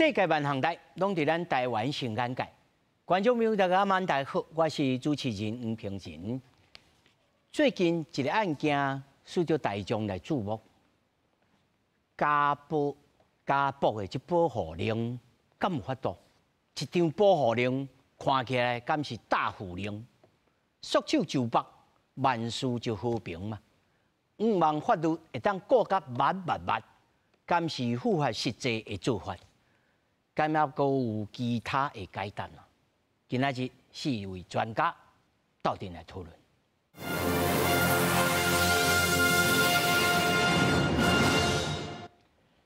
世界萬項代，攏佇咱台灣新眼界。觀眾朋友大家晚大好，我是主持人黃平仁。最近一個案件受到大眾來注目，家暴的這保護令敢有法度？一張保護令看起來敢是打虎令？束手就縛，萬事就和平嘛？向望法律會當顧甲密密密，敢是符合實際的做法？敢猶閣有其他的解答啊？今仔日四位專家鬥陣來討論。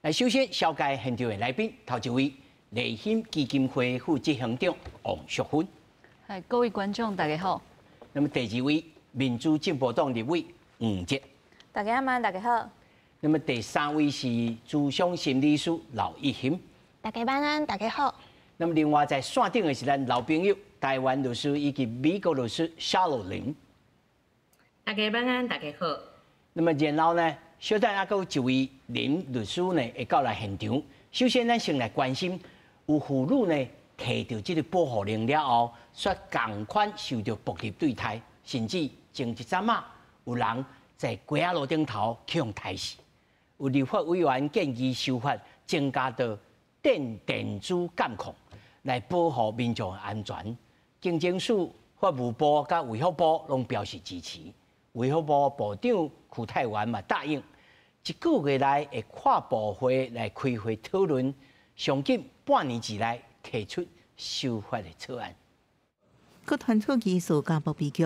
來，首先紹介現場的來賓，頭一位內心基金會副執行長王淑芬。嗨，各位觀眾大家好。那麼第二位民主進步黨立委黃捷。大家好，大家好。那麼第三位是諮商心理師劉一馨。大家晚安，大家好。那麼另外在線頂的是咱老朋友台灣律師以及美國律師夏洛玲。大家晚安，大家好。那麼然後呢，小等還閣有一位林律師呢會到來現場。首先，咱先來關心有婦女呢提著這個保護令了後，煞仝款受著暴力對待，甚至前一陣仔有人在街仔路頂頭去予刣死。有立法委員建議修法，增加到電子監控來保護民眾的安全。警政署、法務部佮衛福部攏表示支持。衛福部部長邱泰源嘛答應，一個月內會跨部會來開會討論，上緊半年之內提出修法的草案。閣傳出疑似家暴悲劇，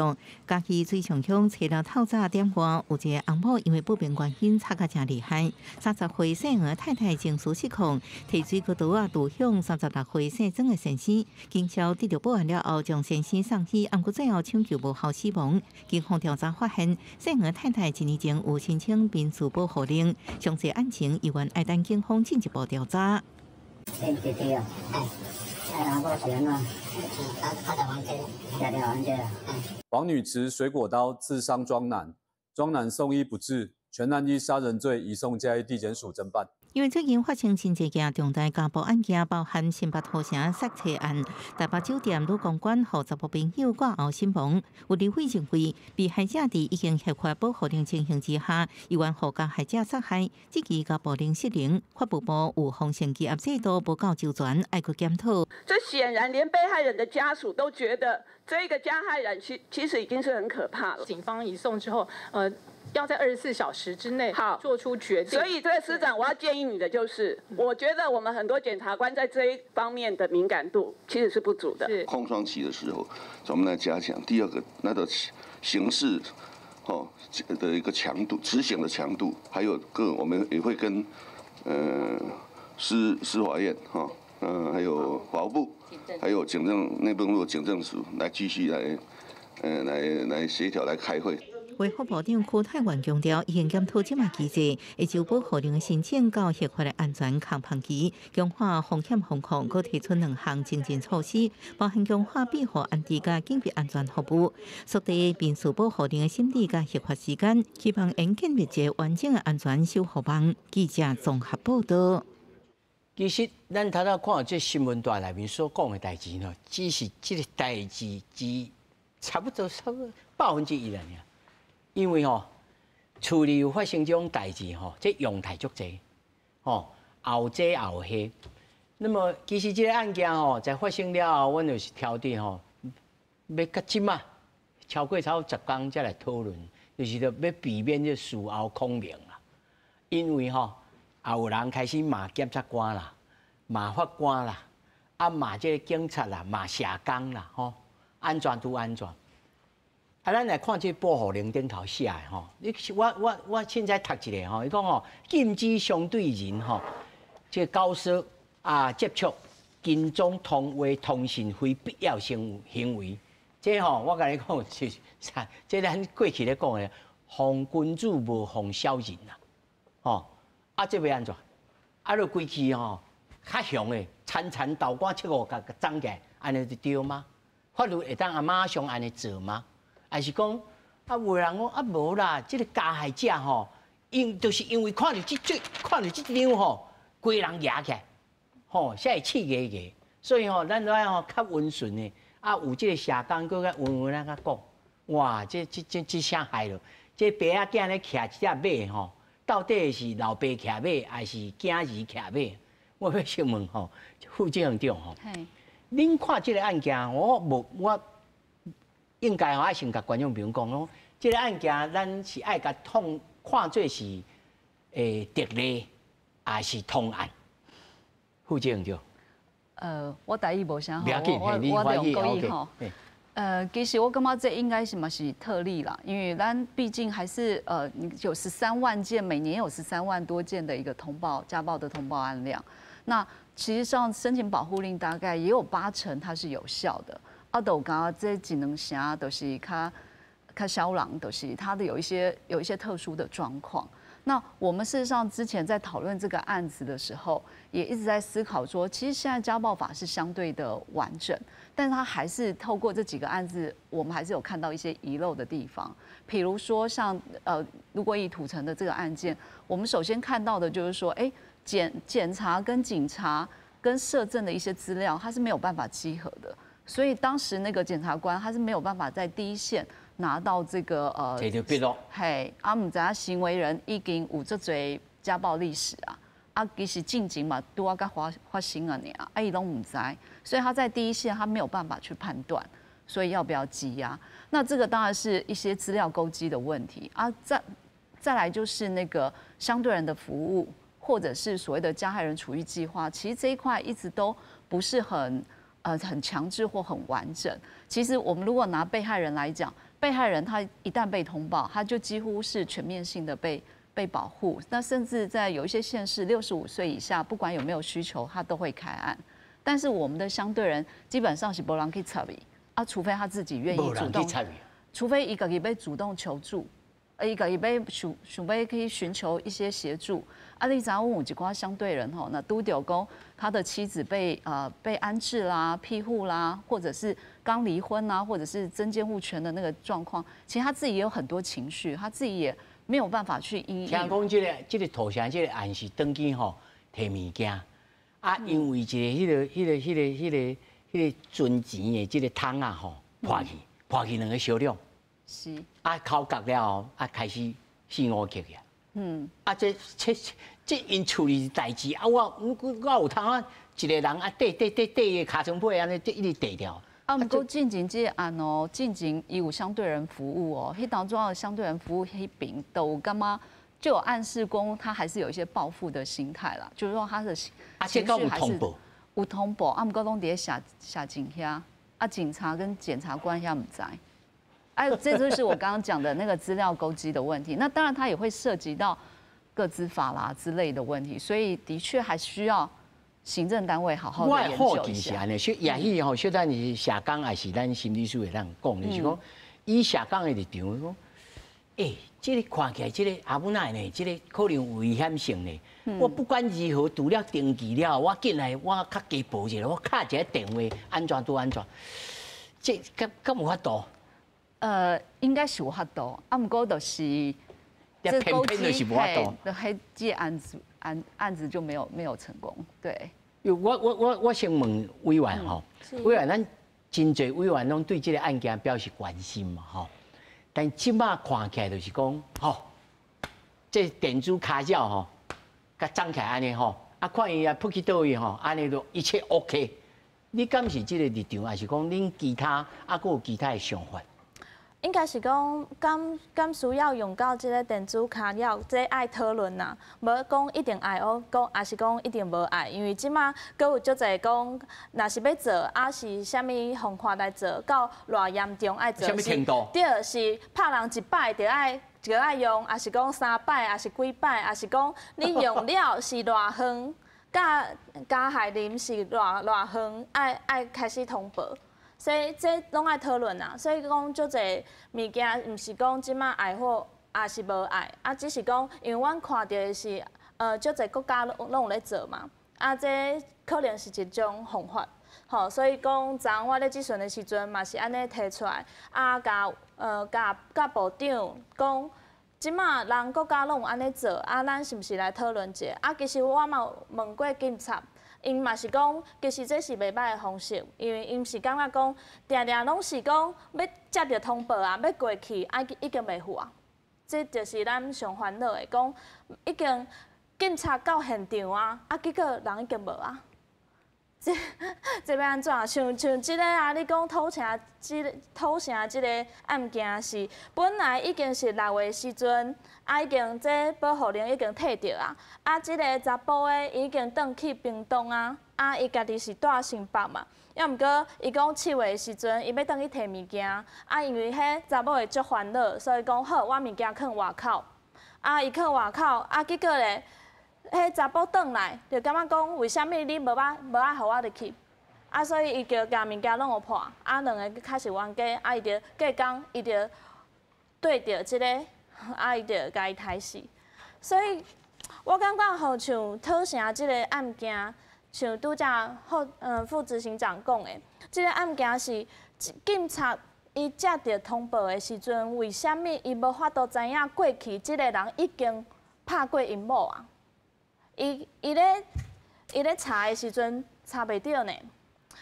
嘉義水上鄉初六透早點外，有一個翁某因為不明原因插甲誠厲害，30歲姓黃太太情緒失控，提水果刀仔導向36歲姓曾的先生，警消得到報案了後，將先生送醫，毋過最後搶救無效死亡。警方調查發現，姓黃太太一年前有申請民事保護令，詳細案情猶原愛等警方進一步調查。黃女持水果刀刺傷莊男，莊男送醫不治，全案依殺人罪移送嘉義地檢署偵辦。因為最近發生真濟件重大家暴案件，包含新北土城殺妻案、台北酒店女公關予查埔朋友割喉身亡。有立委認為，被害者佇已經核發保護令情形之下，猶原予加害者殺害，這起家暴令失靈，法務部有風險羈押制度無夠周全，愛閣檢討。這顯然連被害人的家屬都覺得，這個加害人其實已經是很可怕了。警方移送之後，要在24小時之內做出決定。所以，這個司長，我要建議你的就是，我覺得我們很多檢察官在這一方面的敏感度其實是不足的。空窗期的時候，咱們來加強。第二個，那個刑事的一個強度，執行的強度，還有個我們也會跟司法院哈，還有法務部，還有警政內部警政署來繼續來協調來開會。衛福部長邱泰源強調，已經檢討這馬機制，會就保護令的申請到核發的安全空窗期，強化風險防控，閣提出兩項精進措施，包含強化庇護安置佮緊急安全服務，縮短民事保護令的審理佮核發時間，希望能建立一個完整的安全守護網。記者綜合報道。其實，咱頭拄看這新聞段內面所講的代誌呢，只是這個代誌只差不多1%爾。因為吼，厝裡有發生這種代誌吼，這樣態足濟，吼，後這後彼。那麼其實這個案件吼，在發生了後，阮就是挑佇吼，欲到這馬超過差不多10工才來討論，就是說欲避免這事後孔明啦。因為吼，也有人開始罵檢察官啦，罵法官啦，啊罵這個警察啦，罵社工啦，吼，按怎拄按怎。啊，咱來看這保護令頂頭寫的吼，你我現在讀一下吼，伊講吼，禁止相對人吼，這個交涉啊接觸、跟蹤、通話、通訊非必要性行為。這吼，我共你講是啥？這咱過去咧講的，防君子無防小人啦，吼。啊，這欲按怎？啊，若規氣吼，較雄的，殘殘刀竿七五共鑿起來，按呢就對嗎？法律會當啊馬上按呢做嗎？還是講啊，有人講啊，無啦，這個加害者吼，因就是因為看著這張吼，規人蜈起來，吼，才會刺牙牙。所以吼，咱都愛吼較溫順的，啊，有這個社工閣較溫溫仔較講，哇，這這這這聲害咯！這爸仔囝咧騎一隻馬吼，到底是老爸騎馬，還是囝兒騎馬？我欲先問吼，副檢長吼，恁看這個案件，我無我應該吼愛先共觀眾朋友講咯，這個案件咱是愛共通看做是特例，還是通案？副檢長。我台語無啥好，我用國語吼。其實我感覺這應該是嘛是特例啦，因為咱畢竟還是有十三萬件，每年有13萬多件的一個通報家暴的通報案量。那其實上申請保護令大概也有8成它是有效的。啊，都感覺這一兩成都是較較痟人，都是他的有一些特殊的狀況。那我們事實上之前在討論這個案子的時候，也一直在思考說，其實現在家暴法是相對的完整，但是它還是透過這幾個案子，我們還是有看到一些遺漏的地方。譬如說像如果以土城的這個案件，我們首先看到的就是說，哎，檢察跟警察跟社政的一些資料，它是沒有辦法稽核的，所以當時那個檢察官他是沒有辦法在第一線拿到這個嘿，啊，毋知影行為人已經有這濟家暴歷史啊，啊，其實進前嘛拄仔才發生啊，爾，啊，伊攏毋知，所以他在第一線他沒有辦法去判斷，所以要不要羈押？那這個當然是一些資料勾稽的問題啊。再來就是那個相對人的服務，或者是所謂的加害人處遇計劃，其實這一塊一直都不是很強制或很完整。其實我們如果拿被害人來講，被害人他一旦被通報，他就幾乎是全面性的被保護。那甚至在有一些縣市，65歲以下，不管有沒有需求，他都會開案。但是我們的相對人基本上是無人去插伊啊，除非他自己願意主動，除非伊家己欲主動求助，伊家己欲想想欲去尋求一些協助。啊，你知影有一寡相對人吼，那拄著講他的妻子被安置啦、庇護啦，或者是剛離婚啊，或者是爭監護權的那個狀況，其實他自己也有很多情緒，他自己也沒有辦法去因應。聽講這個土城這個案是轉去吼提物件，啊，因為一個彼個彼個彼個彼個彼個存錢的這個桶仔吼破去，破去兩個小兩，啊，口角了後，啊，開始四五起啊。啊，這𪜶處理代誌啊，我有通啊，一個人啊，綴綴綴綴伊尻川尾按呢，一直綴掉。啊，毋過進前這個案哦，進前伊有相對人服務哦，彼當中的相對人服務彼邊都有感覺就有暗示講，他還是有一些報復的心態啦，就是說他的情緒還是有通報，啊，毋過攏佇咧社政遐，啊，警察跟檢察官遐毋知。哎，這就是我剛剛講的那個資料勾稽的問題。那當然，它也會涉及到個資法啦之類的問題，所以的確還需要行政單位好好的研究一下。我也許吼，小等是社工還是咱心理師會當講，就是講以社工的立場講，欸，這個看起來這個阿母奶呢，這個可能有危險性呢。我不管如何，除了登記了，我進來我較加報一下，我敲一個電話，按怎拄按怎，這敢敢有法度？應該是有法度，啊，毋過就是這偏偏就是無法度，彼這個案子就沒有成功，對。我先問委員吼，委員咱真濟委員攏對這個案件表示關心嘛吼，但這馬看起來就是講吼，這電子跤爪吼，共張起來按呢吼，啊看伊啊撲去佗位吼，按呢就一切 OK。你敢是這個立場，還是講恁其他啊閣有其他的想法？應該是講，敢需要用到這個電子跤爪，這愛討論啦，無講一定愛哦，講抑是講一定無愛，因為這馬閣有足濟講，若是欲做，抑是啥物方法來做，到偌嚴重愛做。啥物程度？對，是拍人一擺就愛用，抑是講三擺，抑是幾擺，抑是講你用了是偌遠，佮加害人是偌遠，愛開始通報。所以這攏愛討論啊，所以講足濟物件，毋是講這馬愛或抑是無愛，啊，只是講，因為阮看著的是，足濟國家攏有咧做嘛，啊，這可能是一種方法，吼，所以講，昨昏我咧質詢的時陣嘛是按呢提出來，啊，共部長講，這馬人國家攏有按呢做，啊，咱是毋是來討論一下？啊，其實我嘛有問過警察。𪜶嘛是講，其實這是袂䆀的方式，因為𪜶是感覺講，定定攏是講欲接著通報啊，欲過去啊，已經袂赴啊。這就是咱上煩惱的，講已經警察到現場啊，啊結果人已經無啊。這欲按怎？像這个啊，你講土城這个案件是本來已經是6月時陣，啊已經這保護令已經提著啊，啊這个查埔的已經轉去屏東啊，啊伊家己是住新北嘛，抑毋過伊講7月時陣，伊欲轉去提物件，啊因為彼查某會足煩惱，所以講好，我物件囥外口，啊伊囥外口，啊結果咧，彼查埔轉來，就感覺講為啥物你無愛予我入去？啊，所以伊就共物件攏予破，啊，兩个較是冤家，啊，伊就隔工，伊就對著這个，啊，伊就共伊刣死。所以，我感覺吼，像土城這个案件，像拄才副執行長講的，這个案件是警察伊接著通報的時陣，為啥物伊無法度知影過去這个人已經拍過𪜶某啊？伊咧查的時陣查袂著呢，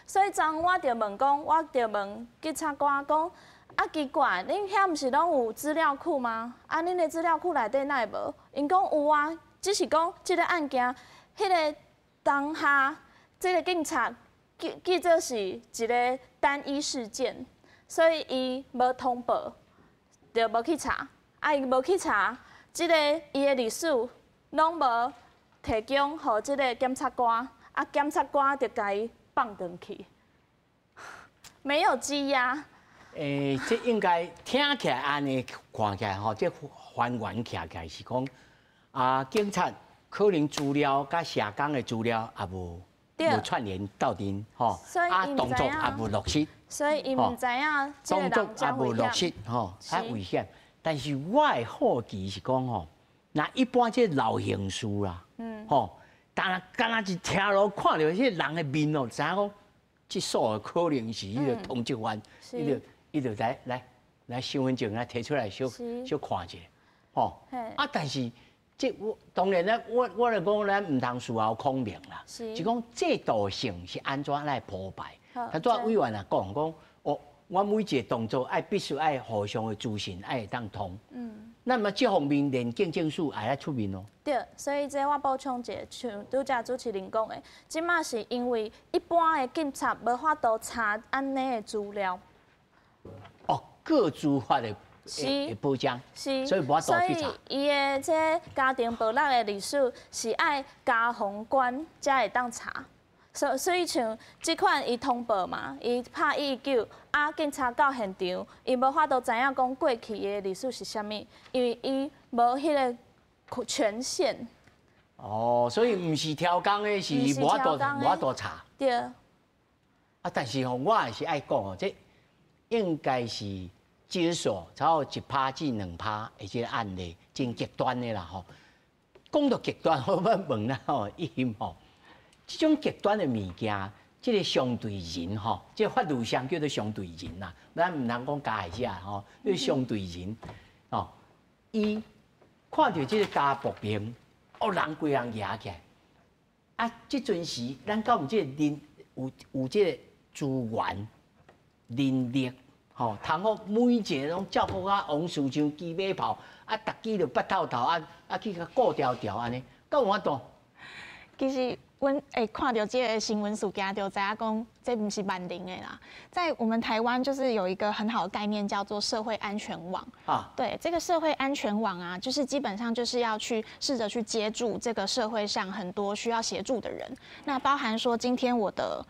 所以昨昏我就問講，我就問檢察官講，啊奇怪，恁遐毋是攏有資料庫嗎？啊，恁的資料庫內底哪會無？𪜶講有啊，只是講這个案件，彼个當下，這个警察記做是一个單一事件，所以伊無通報，就無去查。啊，伊無去查，這个伊的歷史攏無提供予這个檢察官，啊，檢察官就共伊放轉去，沒有羈押。這應該聽起來按呢看起來吼，這還原起來是講啊，警察可能資料佮社工的資料也無串聯鬥陣吼，啊，動作也無落實，所以伊毋知影動作也無落實吼，較危險。但是我的好奇是講吼，若一般這老刑事啦，吼，但敢若一聽落看著彼人的面哦，知影講，這數可能是彼个通緝犯，伊就來身份證來提出來小小看一下，吼，啊，但是這我當然咧，我來講，咱毋通事後孔明啦，是講制度性是按怎來鋪排？頭拄仔委員啊講講，哦，我每一个動作愛必須愛互相的資訊愛會當通。那麼這方面連警政署也愛出面哦。對，所以這我補充一下，像拄才主持人講的，這馬是因為一般的警察無法度查按呢的資料。哦，個資法的保障，是，所以無法度去查。所以伊的這家庭暴力的歷史是愛家防官才會當查。所以像這款伊通報嘛，伊拍119，啊，警察到現場，伊無法度知影講過去的歷史是啥物，因為伊無彼个權限。哦，所以毋是超工的，是無法度查。對。啊，但是吼，我也是愛講哦，這應該是至少差不多1%至2%的這个案例，真極端的啦吼。講到極端，我欲問啦吼，一欣吼。這種極端的物件，這个相對人吼，這个法律上叫做相對人啦，咱毋通講加害者吼，叫相對人哦。伊看著這个家暴兵，哦，人規人蜈起來，啊，這陣時咱敢有這个人有這个資源、人力，吼，通好每一个攏照顧甲王司長騎馬炮，啊，逐支就捌透透，啊去共顧牢牢按呢，敢有法度？其實。阮會看著這个新聞事件，就知影講這毋是萬能的啦。在我們台灣，就是有一個很好的概念，叫做社會安全網。對，這個社會安全網啊，就是基本上就是要去試著去接住這個社會上很多需要協助的人。那包含說，今天我的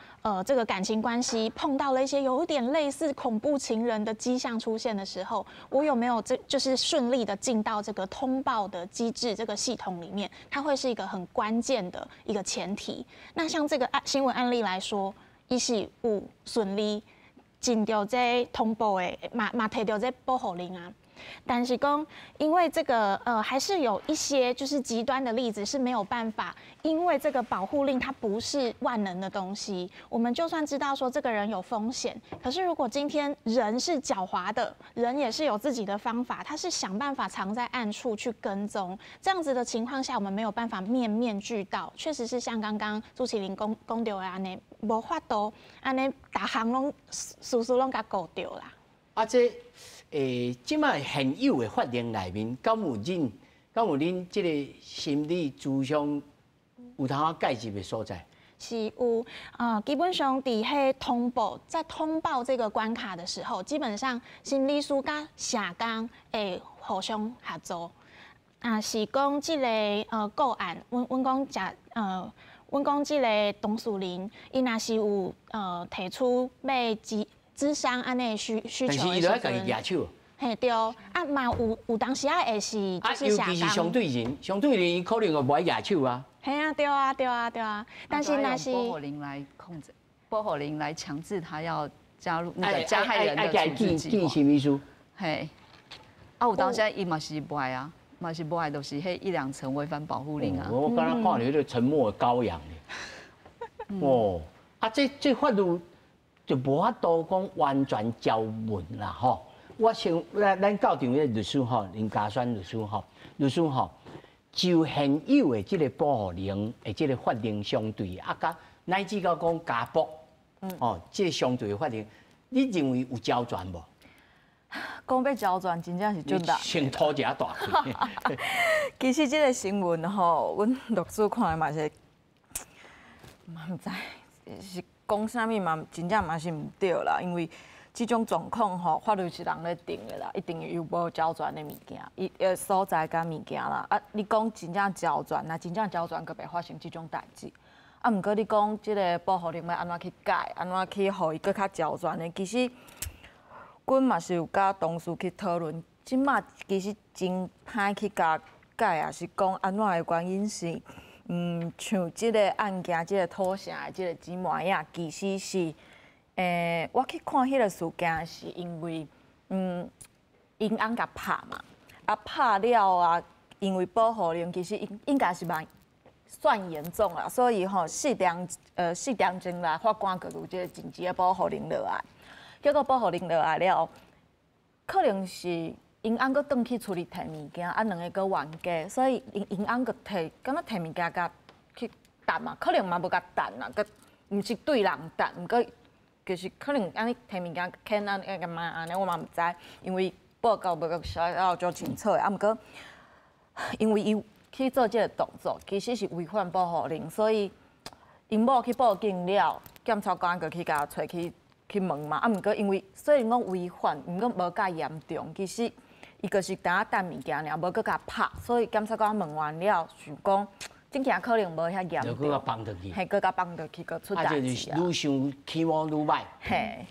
這個感情關係碰到了一些有點類似恐怖情人的跡象出現的時候，我有沒有這就是順利的進到這個通報的機制這個系統裡面？它會是一個很關鍵的一個前提。那像這個案新聞案例來說，伊是有順利進著這通報的，嘛嘛提著這保護令啊。但是讲，因为这个还是有一些就是极端的例子是没有办法，因为这个保护令它不是万能的东西。我们就算知道说这个人有风险，可是如果今天人是狡猾的，人也是有自己的方法，他是想办法藏在暗处去跟踪，这样子的情况下，我们没有办法面面俱到。确实是像刚刚朱麒麟讲著的按呢，无法度按呢，逐项拢事事拢共顾著啦。啊，这这摆现有的法令内面，敢有恁这个心理咨商有通介入的所在？是有，基本上伫彼通报，在通报这个关卡的时候，基本上心理师佮社工会互相合作。啊，是讲这个个案，阮讲这个当事人，伊若是有提出欲咨商按呢需求，但是伊就爱家己举手。嘿对，啊嘛有当时啊会是就是尤其是相对人，相对人伊可能就无爱举手啊。嘿啊，对啊，对啊，对啊。但是若是保护令来控制，保护令来强制他要加入那个加害人的处置计划。心理师。嘿，啊有当时伊嘛是无爱啊，嘛是无爱，就是彼一两成违反保护令啊。我刚刚看著彼个沉默的羔羊呢。哦，啊这法律就无法度讲完全交文啦吼。我想咱到场的律师吼，林嘉轩律师吼，律师吼，就现有的这个保护令的这个法令相对，啊，佮乃至到讲家暴，哦，这个相对的法令，你认为有周全无？讲欲周全，真正是足难。先吐一下大气。其实这个新闻吼，阮律师看的嘛是，嘛毋知是讲啥物嘛，真正嘛是毋对啦，因为这种状况吼，法律是人咧定的啦，一定有无周全的物件，伊所在佮物件啦。啊，你讲真正周全，若真正周全，阁袂发生这种代志。啊，毋过你讲这个保护令欲按怎去改，按怎去予伊阁较周全的，其实，阮嘛是有佮同事去讨论，这马其实真歹去共改，也是讲按怎的原因是，像这个案件，这个土城的这个姊妹仔，其实是。我去看彼个事件，是因为，𪜶翁共拍嘛，啊拍了啊，因为保护令其实应该是蛮算严重啦，所以吼4点钟来法官就有这个紧急的保护令落来，结果保护令落来了，可能是𪜶翁阁转去厝里提物件，啊两个阁冤家，所以𪜶翁阁提，敢若提物件共去掷嘛，可能嘛无共掷啦，阁毋是对人掷，毋过。就是可能按呢提物件牵按呢干嘛按呢，我嘛毋知，因为报告无写了足清楚的。啊，毋过因为伊去做这个动作，其实是违反保护令，所以𪜶某去报警了，检察官就去共揣去问嘛。啊，毋过因为虽然讲违反，毋过无介严重，其实伊就是淡仔掷物件尔，无阁共拍，所以检察官问完了，想讲。这件可能无遐严重，阁共放转去，嘿，阁共放转去，阁出代志啊！愈想起毛愈䆀。嘿，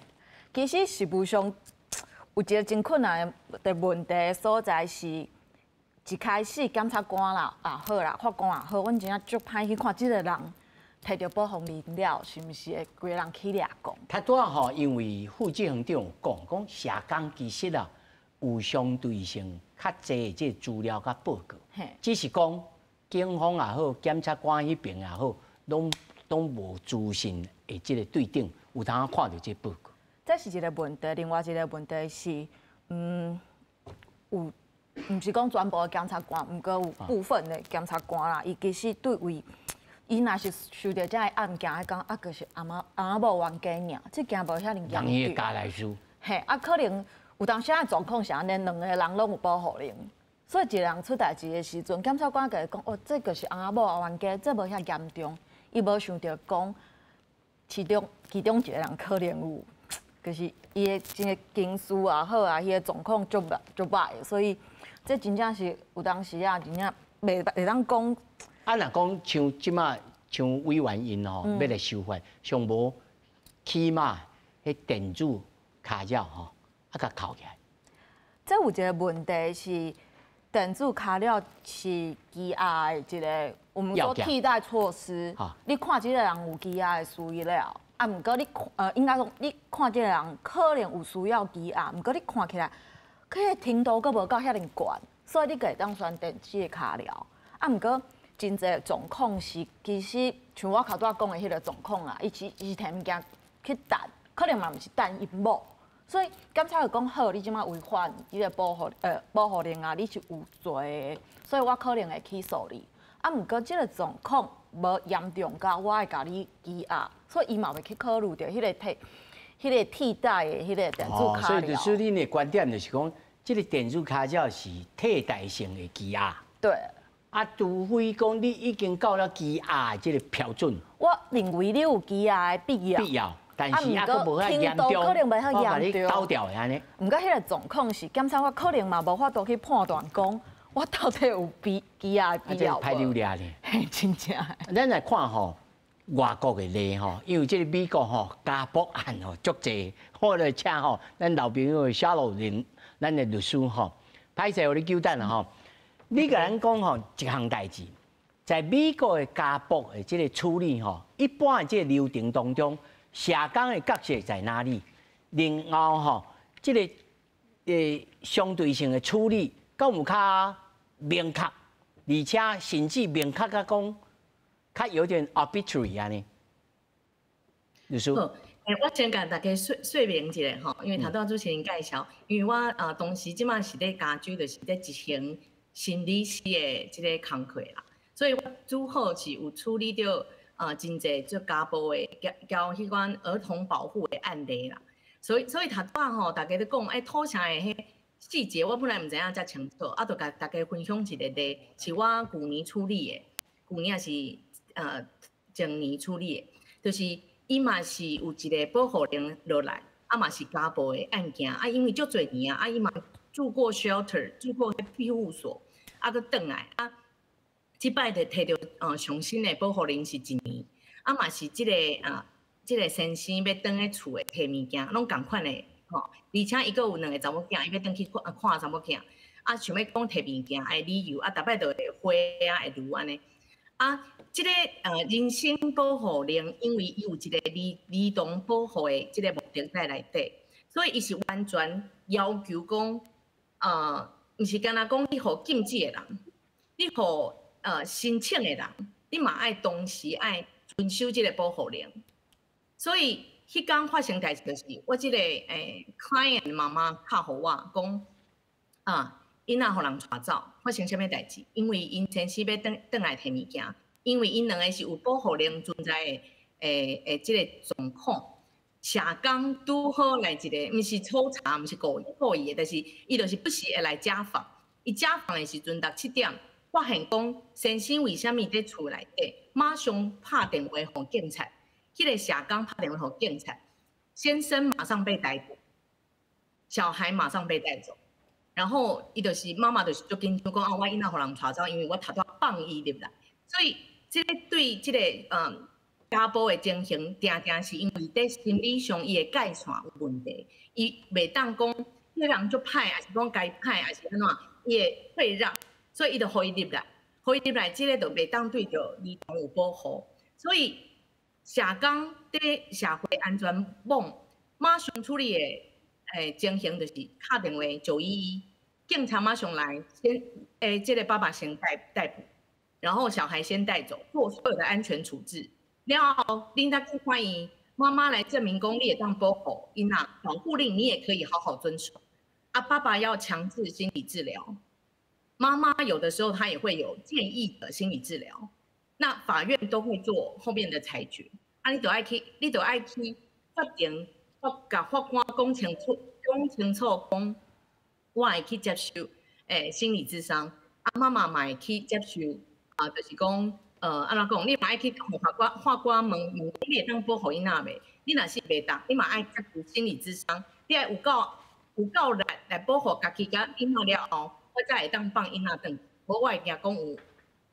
其实实务上有一个真困难的问题所在是，一开始检察官啦也好啦，法官也好，阮真正足歹去看这个人提著保护令了，是毋是会规个人起掠讲？他拄仔吼，因为副执行长有讲，讲社工其实啊有相对性较济的这个资料佮报告，只是讲。警方也好，检察官彼边也好，拢无资讯的这个对等，有通看著这个报告。这是一个问题，另外一个问题是，有，毋是讲全部的检察官，毋过有部分的检察官啦，伊其实对位，伊若是受著这个案件，讲啊，就是翁仔翁仔某冤家尔，这件无遐尔严重。伊的家内事。嘿，啊，可能有当时仔状况是按呢，两个人拢有保护令。所以一个人出代志的时阵，检察官共伊讲：哦，这就是翁仔某冤家，这无遐严重。伊无想著讲，其中一个人可能有，就是伊的这个情绪也好啊，彼个状况足歹足歹，所以这真正是有当时啊，真正袂当讲。啊，若讲像这马像委员𪜶吼，欲来修法，上无起码彼电子跤爪吼，啊，共扣起来。这有一个问题是。电子跤爪是羁押的一个，我们说替代措施。你看这个人有羁押的需要，啊，毋过你看，应该讲你看这个人可能有需要羁押，毋过你看起来彼个程度阁無到遐爾懸，所以你閣會當選電子的跤鐐。啊，毋過真濟狀況是，其實像我頭拄仔講的彼個狀況啊，伊是伊是提物件去等，可能嘛毋是等𪜶某，所以檢察就講好，你這馬違反這個保護令啊，你是有罪的，所以我可能會起訴你。啊，毋過這個狀況無嚴重到我會共你羈押，所以伊嘛會去考慮著彼個替代的彼個電子跤鐐。所以就是恁的觀點就是講，這個電子跤鐐是替代性的羈押。對。啊，除非講你已經到了羈押這個標準。我認為你有羈押的必要。必要，但是啊，閣無遐嚴重，可能袂遐嚴重。倒掉的按呢。毋過彼個狀況是，檢察官可能嘛無法度去判斷講，我到底有比羈押的必要無？歹扭掠呢。嘿，真正。咱來看吼，外國的例吼，因為這個美國吼家暴案吼足濟，我來請吼咱老朋友蕭若琳，咱的律師吼，歹勢予你久等啦吼。你共咱講吼一項代誌，在美國的家暴的這個處理吼，一般的這個流程當中，社工的角色在哪裡？然後吼，這個相對性的處理，敢有較明確，而且甚至明確甲講，較有點 arbitrary 按呢？律師。好，我先共大家說明一下吼，因為頭拄仔主持人介紹，因為我啊當時這馬是佇加州，就是佇執行心理師的這個工課啦，所以我拄好是有處理著啊真濟做家暴的、交彼款兒童保護的案例啦。所以頭拄仔吼，大家咧講土城的彼細節，我本來毋知影遮清楚，啊，就共大家分享一個例，是我舊年處理的，舊年抑是前年處理的，就是伊嘛是有一個保護令落來，啊嘛是家暴的案件，啊因為足濟年啊，啊伊嘛住過 shelter，住過庇護所。啊，閣轉來啊！這擺就提著上新的保護令是一年，啊嘛是這個啊，這個先生欲轉去厝的提物件，攏仝款的吼。而且伊閣有兩个查某囝，伊欲轉去看看查某囝，啊想欲講提物件的理由，啊逐擺都會火啊會攄按呢。啊，這個人身保護令，因為伊有一個兒童保護的這個目的在內底，所以伊是完全要求講，毋是干焦講你予禁止的人，你予申請的人，你嘛愛同時愛遵守這個保護令。所以彼工發生代誌就是，我這個client 媽媽敲予我講，啊，𪜶仔予人帶走，發生啥物代誌？因為𪜶先生欲轉轉來提物件，因為𪜶兩个是有保護令存在的這個狀況。社工拄好來一個，毋是抽查，毋是故意的，但是伊就是不時會來家訪。伊家訪的時陣，六七點，發現講先生為啥物佇厝內底，馬上拍電話予警察。彼個社工拍電話予警察，先生馬上被逮捕，小孩馬上被帶走。然後伊就是媽媽就是足緊張講啊，我囡仔予人帶走，因為我頭拄放伊入來，所以這個對這個家暴的情形，定定是因為佇心理上伊的界線有問題，伊袂當講彼個人足歹，抑是講共伊歹，抑是按怎，伊會退讓，所以伊就予伊入來，予伊入來，這個就袂當對著兒童有保護，所以社工佇社會安全網馬上處理的情形，就是敲電話911，警察馬上來，先這個爸爸先逮捕，然後小孩先帶走，做所有的安全處置。了後，恁才去法院，媽媽來證明講你會當保護囡仔，保護令你也可以好好遵守。啊，爸爸要強制心理治療，媽媽有的時候她也會有建議的心理治療，那法院都會做後面的裁決。啊，你就愛去法庭，共法官講清楚，講清楚講，我會去接受心理諮商，啊，媽媽嘛會去接受，啊，就是講。按怎講？你嘛愛去予法官問問講，你會當保護囡仔袂？你若是袂當，你嘛愛接受心理諮商，你愛有夠力來保護家己佮囡仔了後，我才會當放囡仔轉。無我會驚講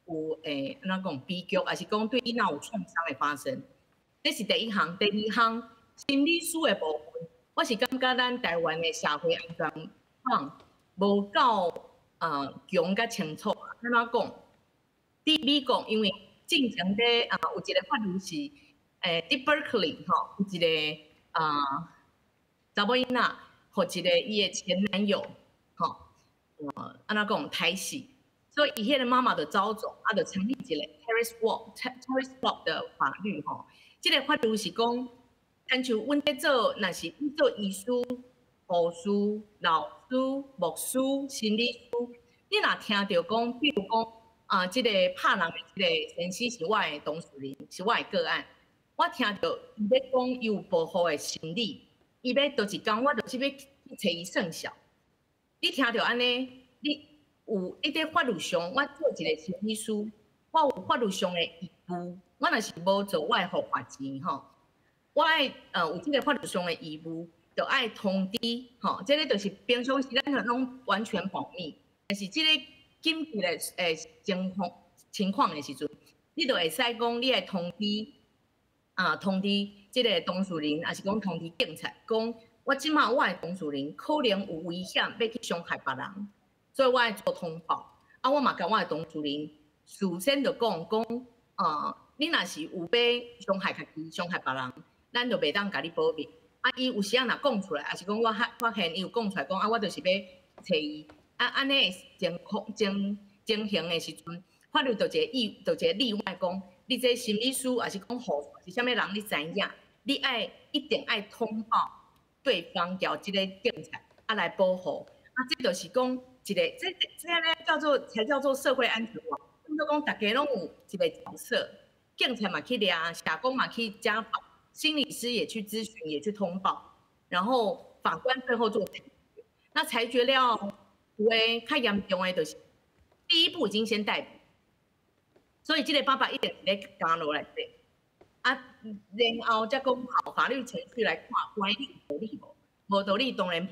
有按怎講悲劇，抑是講對囡仔有創傷的發生。這是第一項，第二項心理師的部分，我是感覺咱台灣的社會安全網無夠強佮清楚。按怎講？佇美國，因為進前佇啊有一個法律是，佇 Berkeley 吼有一個啊查某囡仔，予一個伊的前男友按怎講刣死，所以伊彼个媽媽就走走，啊，就成立一个 Terry Stop Terry Stop 的法律吼。這个法律是講，親像阮咧做，若是你做醫師、護士、老師、牧師、心理師，你若聽著講，比如講啊，這个拍人的這个先生是我的當事人，是我的個案，我聽著伊咧講伊有報復的心理，伊欲佗一工，我就是欲去揣伊算數。你聽著按呢，你有你佇法律上，我做一个心理師，我有法律上的義務。我若是無做，我會予罰錢吼。我愛有這个法律上的義務，就愛通知吼。這个就是平常時咱攏完全保密，但是這个緊急的情況的時陣，你就會使講你愛通知啊，通知這个當事人，抑是講通知警察，講我這馬我的當事人可能有危險，欲去傷害別人，所以我愛做通報。啊，我嘛共我的當事人事先就講講啊，你若是有欲傷害家己、傷害別人，咱就袂當共你保密。啊，伊有時仔若講出來，抑是講我發現伊有講出來講啊，我就是欲揣伊。啊，按呢情形的時陣，法律就一个意，就一个例外講，你這心理師抑是講護士是啥物人，你知影，你愛一定愛通報對方，叫這个警察啊來保護。啊，這就是講一個，這咧叫做才叫做社會安全網。就講大家攏有一个角色，警察嘛去掠，社工嘛去家訪，心理師也去諮詢，也去通報，然後法官最後做裁決。那裁決了，有的較嚴重的，就是第一步已經先逮捕，所以這个爸爸一定佇咧監牢內底。啊，然後才講好法律程序來看，關你有道理無？無道理當然。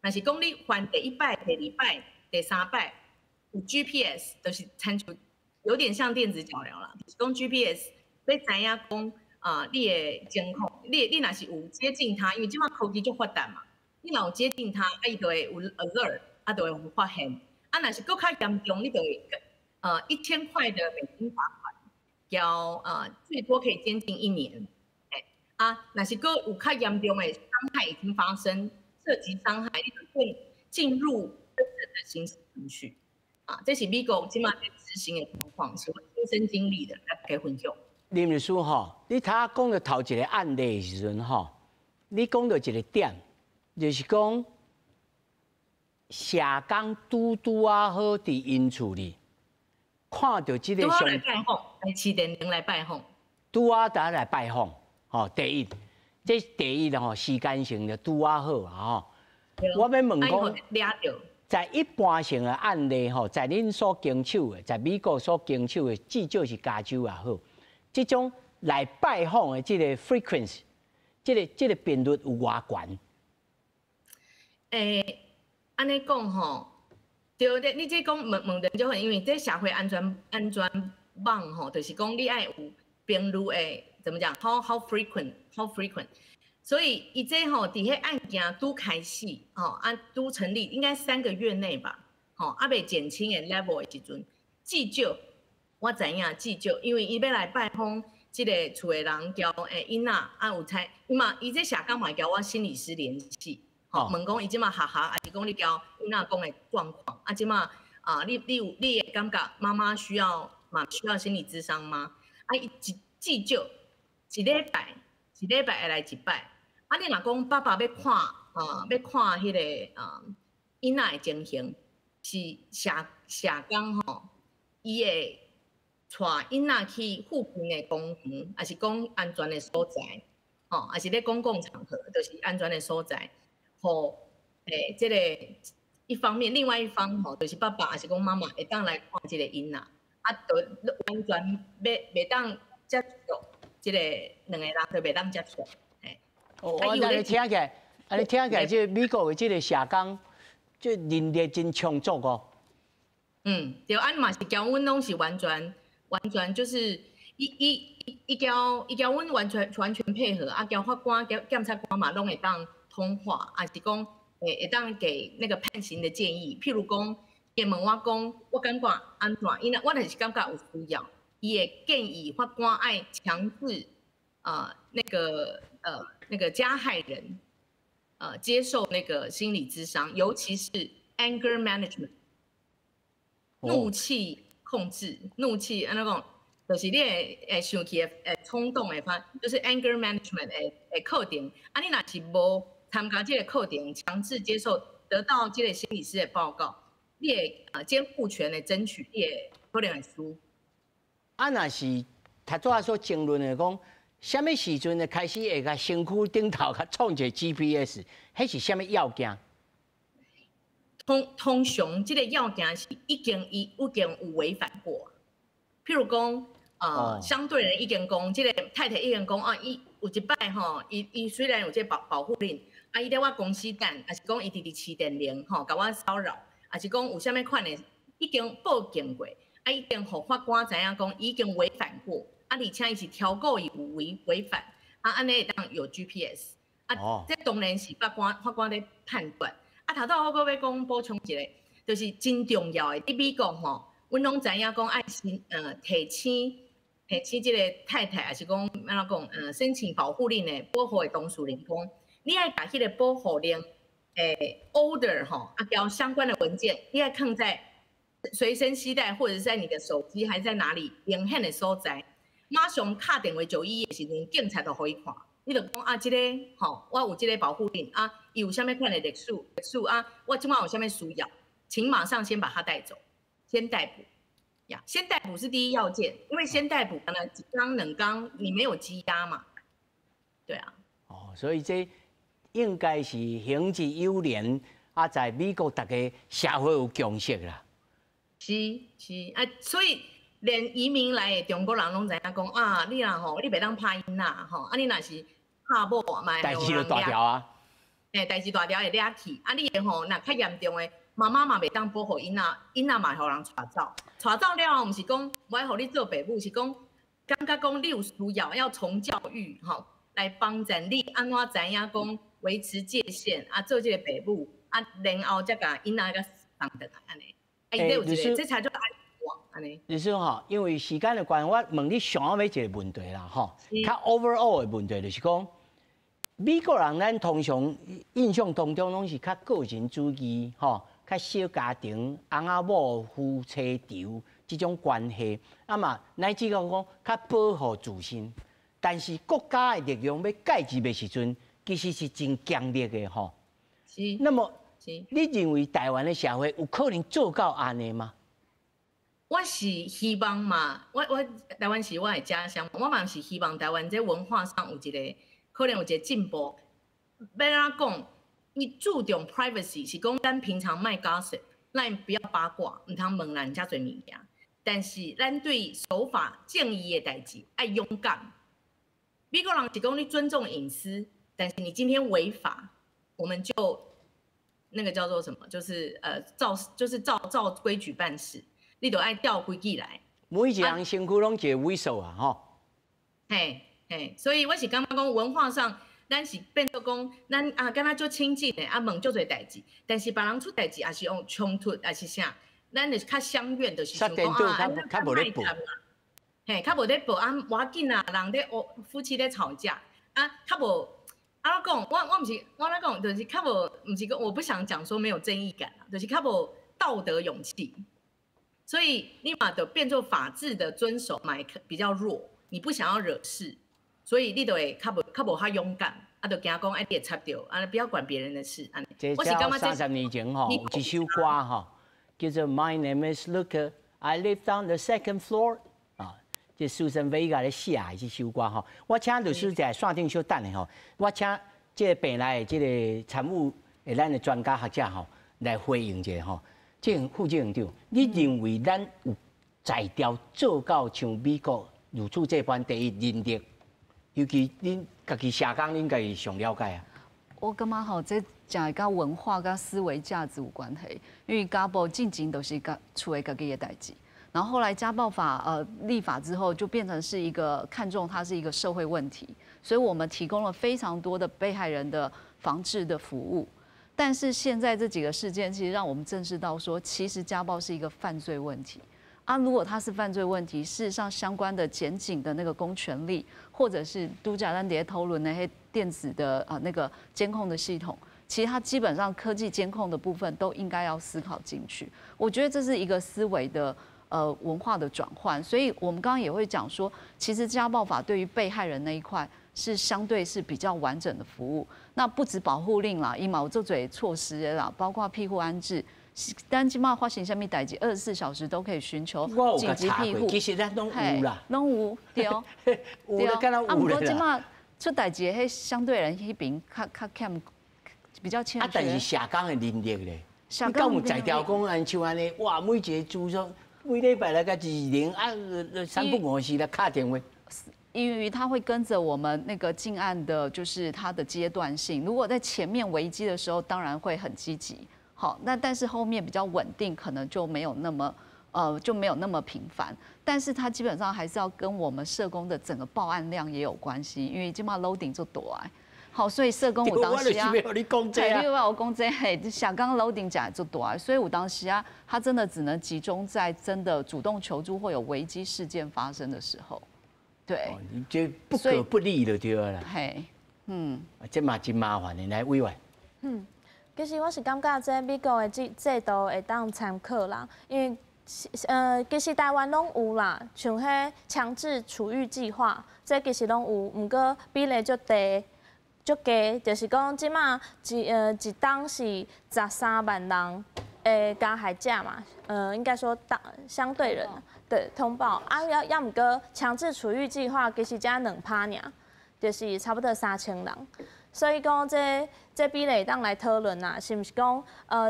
若是講你犯第一擺、第二擺、第三擺，有 GPS，就是親像有點像電子腳鐐啦，就是講 GPS，欲知影講啊，你的情況，你若是有接近他，因為這馬科技足發達嘛，你若有接近他，啊，伊就會有 alert，啊，就會有發現。啊，若是閣較嚴重，你就會1000塊的美金罰款，交最多可以監禁一年。欸，啊，若是閣有較嚴重的傷害已經發生，涉及傷害，你就會進入真正的刑事程序。啊，這是美國這馬在執行的狀況，是我親身經歷的，來給分享。林律師吼，你頭仔講著頭一个案例的時陣吼，你講著一个點，就是講社工拄拄仔好佇𪜶厝裡看著這个相，來拜訪，來市電鈴來拜訪，拄仔佇來拜訪，吼，第一，這是第一吼，時間性就拄仔好啊吼。我欲問講，在一般性的案例吼，在恁所經手的，在美國所經手的，至少是加州也好，這種來拜訪的這个 frequency，這個頻率有偌懸？欸，按呢講吼，對對，你這講問問題就好，因為這社會安全網吼，就是講你愛有頻率的，怎麼講？How frequent? How frequent? 所以伊這吼，佇彼案件拄開始，吼啊拄成立，應該3個月內吧，吼啊未減輕的 level 的時陣，至少我知影至少，因為伊欲來拜訪這个厝的人，交囡仔啊有猜，伊嘛伊這社工嘛交我心理師聯繫，吼問講伊這馬學校，抑是講你交囡仔講的狀況，啊這馬啊你有你會感覺媽媽需要嘛需要心理諮商嗎？啊伊至少一禮拜會來一擺。啊！你若講爸爸欲看啊，欲看彼个啊囡仔的情形，是社工吼，伊會帶囡仔去附近的公園，抑是講安全的所在，吼，抑是咧公共場合，就是安全的所在，予這个一方面，另外一方吼，就是爸爸抑是講媽媽會當來看這个囡仔，啊，就完全袂當接觸，這个兩個人就袂當接觸。我按呢聽起來，按呢聽起來，這美國的這個社工，這人力真充足哦。嗯，對，啊嘛是交阮攏是完全完全就是伊交阮完全完全配合，啊，交法官、交檢察官嘛攏會當通話，抑是講會當給那個判刑的建議。譬如講，伊問我講，我感覺按怎，伊若我就是感覺有需要，伊會建議法官愛強制啊那個加害人，接受那個心理諮商，尤其是 anger management，怒气控制，怒气按怎讲，就是你会生气的、会冲动的，反就是 anger management 的课程。啊，你若是无参加这个课程，强制接受得到这个心理师的报告，你的监护权的争取，你会可能会输。啊，若是头拄仔所争论的讲，啥物时阵开始会共身躯顶头共创一个 GPS，彼是啥物要件？通常这个要件是已经伊已经有违反过，譬如讲，相对人已经讲，这个太太已经讲啊，伊有一摆吼，伊虽然有这个保护令，啊，伊伫我公司等，抑是讲伊直直饲电铃吼，共我骚扰，抑是讲有啥物款的，已经报警过，啊，已经予法官知影讲已经违反过，啊，而且伊是超过伊有违反，啊，按呢会当有 GPS，啊，这当然是法官咧判断。啊，头拄我阁欲讲补充一个，就是真重要的。伫美国吼，阮拢知影讲爱申提请提请这个太太，抑是讲按怎讲申请保护令的保护的当事人讲，你爱共彼个保护令order 吼，啊交相关的文件，你爱囥在随身携带，或者是在你的手机，还是在哪里明显的所在，马上敲电话911的时阵，警察就予伊看。你就讲啊，这个吼，我有这个保护令啊，伊有啥物款的历史啊，我这摆有啥物需要，请马上先把他带走，先逮捕呀，先逮捕是第一要件，因为先逮捕可能一工两工你没有羁押嘛，对啊。哦，所以这应该是行之有年啊，在美国逐个社会有共识啦。是是啊，所以连移民来的中国人拢知影讲啊，你若吼，你袂当拍囡仔吼，啊你若是拍某嘛，代志就大条啊。嘿，代志大条会掠去，啊你的吼，若较严重的，妈妈嘛袂当保护囡仔，囡仔嘛会予人带走，带走了后，毋是讲无爱予你做爸母，是讲感觉讲你有需要要从教育吼来帮助你按怎知影讲维持界限，啊做这个爸母，啊然后才共囡仔共送转来按呢。啊，伊这有一个，这才叫安按呢。律师吼，因为时间的关系，我问你上后尾一个问题啦，吼，较 overall 的问题就是讲，美国人咱通常印象当中拢是较个人主义，吼，较小家庭、翁仔某、夫妻场这种关系，啊嘛，乃至讲讲较保护自身，但是国家的力量欲介入的时阵，其实是真强烈的，吼。是。那么，你认为台湾的社会有可能做到按呢吗？我是希望嘛，我台湾是我的家乡，我嘛是希望台湾这文化上有一个可能有一个进步。欲按怎讲，伊注重 privacy 是讲咱平常莫 gossip，咱不要八卦，毋通问人遮济物件。但是咱对守法正义的代志爱勇敢。美国人是讲你尊重隐私，但是你今天违法，我们就那个叫做什么？就是照就是照规矩办事。你都爱照规矩来。每一个人身躯拢一个猥琐啊，吼。嘿，嘿，所以我是感觉讲文化上，咱是变做讲，咱啊敢若足亲近的，啊问足济代志，但是别人出代志也是用冲突，抑是啥，咱就是较相怨，就是想讲啊，较无咧报。嘿，较无咧报啊，无要紧啊，人咧哦，夫妻咧吵架啊，较无啊，我讲，我毋是我咧讲，就是较无，毋是讲我不想讲说没有正义感啊，就是较无道德勇气。所以你嘛就变做法治的遵守嘛比较弱，你不想要惹事，所以你就会较无较勇敢，啊，就惊讲哎你会插著，啊，不要管别人的事。这30年前吼，有一首歌吼，叫做 My name is Luke, I live on the second floor。啊，这 Suzanne Vega 咧写的这首歌吼，我请律师在线顶稍等下吼，我请这个病来的这个参与的咱的专家学者吼来回应一下吼。这副院长，你认为咱有才调做到像美国如此这般第一人力，尤其恁家己社工，恁家己上了解啊？我感觉吼，这诚会佮文化佮思维价值有关系，因为家暴进前都是佮厝的家己的代志，然后后来家暴法立法之后，就变成是一个看重它是一个社会问题，所以我们提供了非常多的被害人的防治的服务。但是现在这几个事件，其实让我们正视到说，其实家暴是一个犯罪问题啊。如果它是犯罪问题，事实上相关的检警的那个公权力，或者是拄才咱伫咧讨论那些电子的啊那个监控的系统，其实它基本上科技监控的部分都应该要思考进去。我觉得这是一个思维的文化的转换。所以我们刚刚也会讲说，其实家暴法对于被害人那一块是相对是比较完整的服务。那不止保护令啦，伊嘛有足济措施啦，包括庇护安置。但这马发生啥物代志，24小时都可以寻求紧急庇护。其实咱拢有啦，拢有对。有啦，敢若有啦。啊，这马出代志的彼相对人彼边较较欠，比较欠缺。啊，但是社工的能力咧，你敢有在调讲按像按呢？哇，每一个咨商每礼拜来共一零啊，三不五时来敲电话。因为他会跟着我们那个进案的，就是他的阶段性。如果在前面危机的时候，当然会很积极。好，那但是后面比较稳定，可能就没有那么，就没有那么频繁。但是他基本上还是要跟我们社工的整个报案量也有关系，因为这马 loading 足大。好，所以社工有当时啊，你讲这啊，你我讲这嘿，社工 loading 真足大，所以有当时啊，他真的只能集中在真的主动求助或有危机事件发生的时候。对，你这不可不力就对了。嘿，嗯，这嘛真麻烦的，来委员。其实我是感觉这美国的制度会当参考啦，因为其实台湾拢有啦，像彼强制处遇计划，这其实拢有，毋过比例足低、足低，就是讲这马一冬是13万人的加害者嘛，应该说当相对人的通报啊，犹毋过强制处遇计划其实才2趴尔，就是差不多3000人。所以讲这比例会当来讨论啊，是毋是讲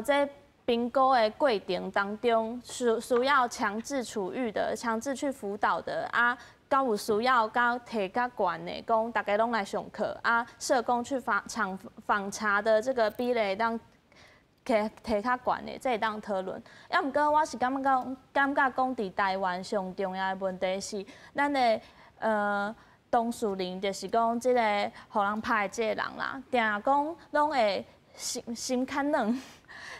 这评估的过程当中需要强制处遇的、强制去辅导的啊，敢有需要较提较悬的，讲大家拢来上课啊，社工去访场访查的这个比例当提提较悬的，这会当讨论。犹毋过我是感觉讲，感觉讲伫台湾上重要的问题是咱的当事人，就是讲这个予人拍的这个人啦，定讲拢会心心较软。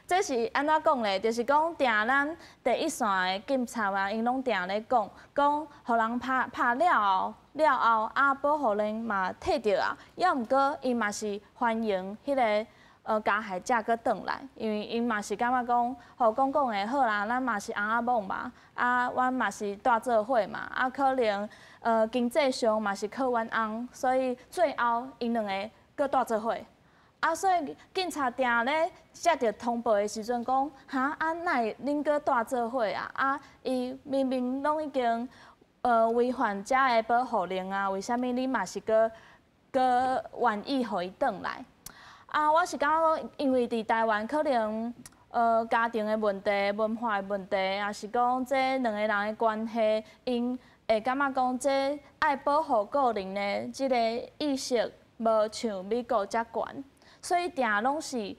这是按怎讲咧？就是讲定咱第一线的警察啊，𪜶拢定咧讲，讲予人拍拍了后，了后啊，保护令嘛退著啊，犹毋过𪜶嘛是欢迎彼个加害者阁转来，因为𪜶嘛是感觉讲，予讲讲的好啦，咱嘛是翁仔某嘛，啊，阮嘛是蹛做伙嘛，啊，可能经济上嘛是靠阮翁，所以最后𪜶两个阁蹛做伙。啊，所以警察定咧接著通报的时阵讲，哈，啊，哪会恁阁蹛做伙啊？啊，伊明明拢已经违反遮的保护令啊，为啥物你嘛是阁阁愿意予伊转来？啊，我是感觉讲，因为伫台湾可能家庭的问题、文化的问题，抑是讲这两个人的关系，𪜶会感觉讲这爱保护个人的这个意识无像美国遮悬，所以定拢是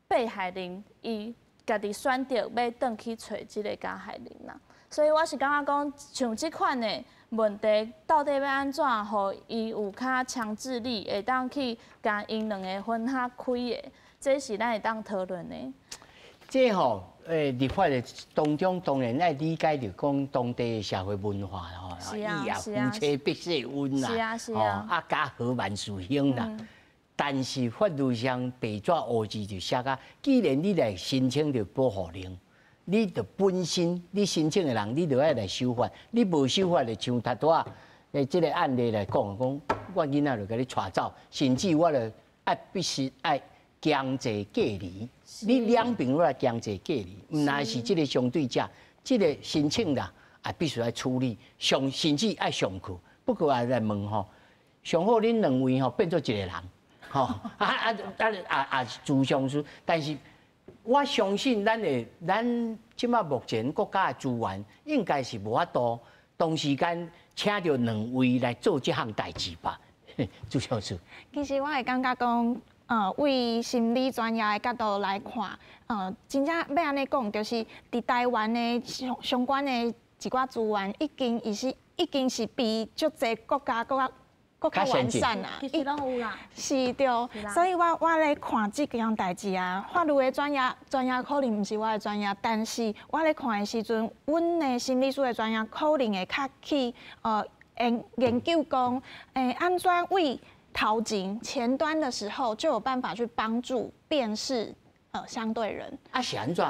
被害人伊家己选择欲转去揣这个加害人啦。所以我是感觉讲，像这款的问题，到底欲按怎，予伊有较强制力，会当去共𪜶两个分较开的，这是咱会当讨论的。这吼，立法的当中当然爱理解著讲当地的社会文化吼，伊啊夫妻必设温啦，啊家和万事兴啦。但是法律上白纸黑字就写甲，既然你来申请著保护令，你就本身你申请的人，你就爱来守法，你无守法就像头拄仔这个案例来讲，讲我囡仔就共你带走，甚至我就爱必须爱强制隔离，你两边都来强制隔离，毋但是这个相对者，这个申请啦，也必须爱处理，上甚至爱上课。不过也来问吼，上好恁两位吼变做一个人，吼啊啊啊啊啊，咨商师，但是我相信咱的咱这马目前国家的资源应该是无法度同时间请著两位来做这项代志吧？朱教授。其实我会感觉讲，为心理专业的角度来看，真正欲按呢讲，就是伫台湾的相关的一寡资源，已经是比足济国家阁较完善啊。其实拢有啦。是对，所以我咧看这件代志啊，法律的专业可能毋是我的专业，但是我咧看的时阵，阮的心理师的专业可能会较去研究讲，按怎为头前前端的时候，就有办法去帮助辨识相对人。啊，是按怎？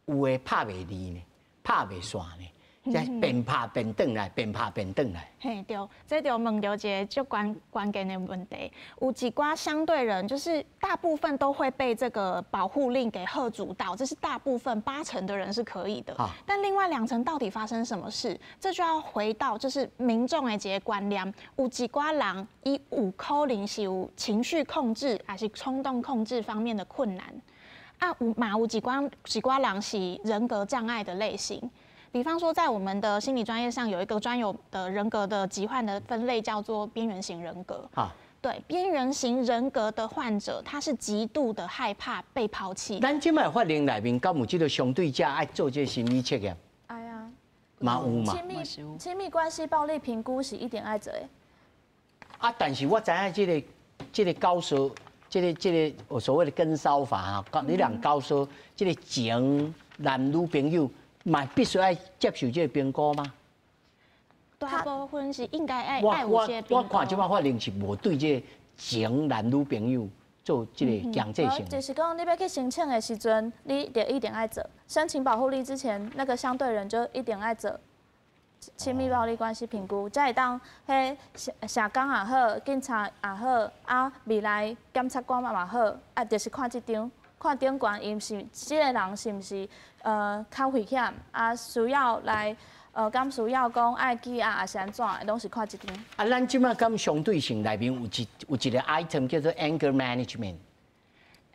有的拍袂离呢，拍袂散呢？这边拍边转来，边拍边转来。嘿，对，这就问到一个足关键的问题。有一寡相对人，就是大部分都会被这个保护令给吓阻到，这是大部分8成的人是可以的。但另外2成到底发生什么事？这就要回到就是民众的一个观念。有一寡人伊有可能是有情绪控制，还是冲动控制方面的困难。啊，有嘛有一寡人是人格障碍的类型。比方说，在我们的心理专业上，有一个专有的人格的疾患的分类，叫做边缘型人格。对，边缘型人格的患者，他是极度的害怕被抛弃。咱这摆法令内面，敢有这个相对者爱做这个心理测验？哎呀，嘛有嘛。亲密关系暴力评估是一定爱做的。啊，但是我知影这个教授，这个所谓的跟骚法啊，你人教唆这个前男女朋友，嘛必须爱接受这个评估吗？大部分是应该爱爱有些我看这摆法令是无对这个前男女朋友做这个强制性。就是讲，你欲去申请的时阵，你就一定爱做。申请保护令之前，那个相对人就一定爱做亲密暴力关系评估，才会当彼社工也好，警察也好，啊，未来检察官嘛好，啊，就是看这张。看顶悬伊是这个人是毋是较危险啊？需要来敢需要讲爱羁押，还是按怎？拢是看这张。啊，咱这摆敢相对性内面有一个 item 叫做 anger management。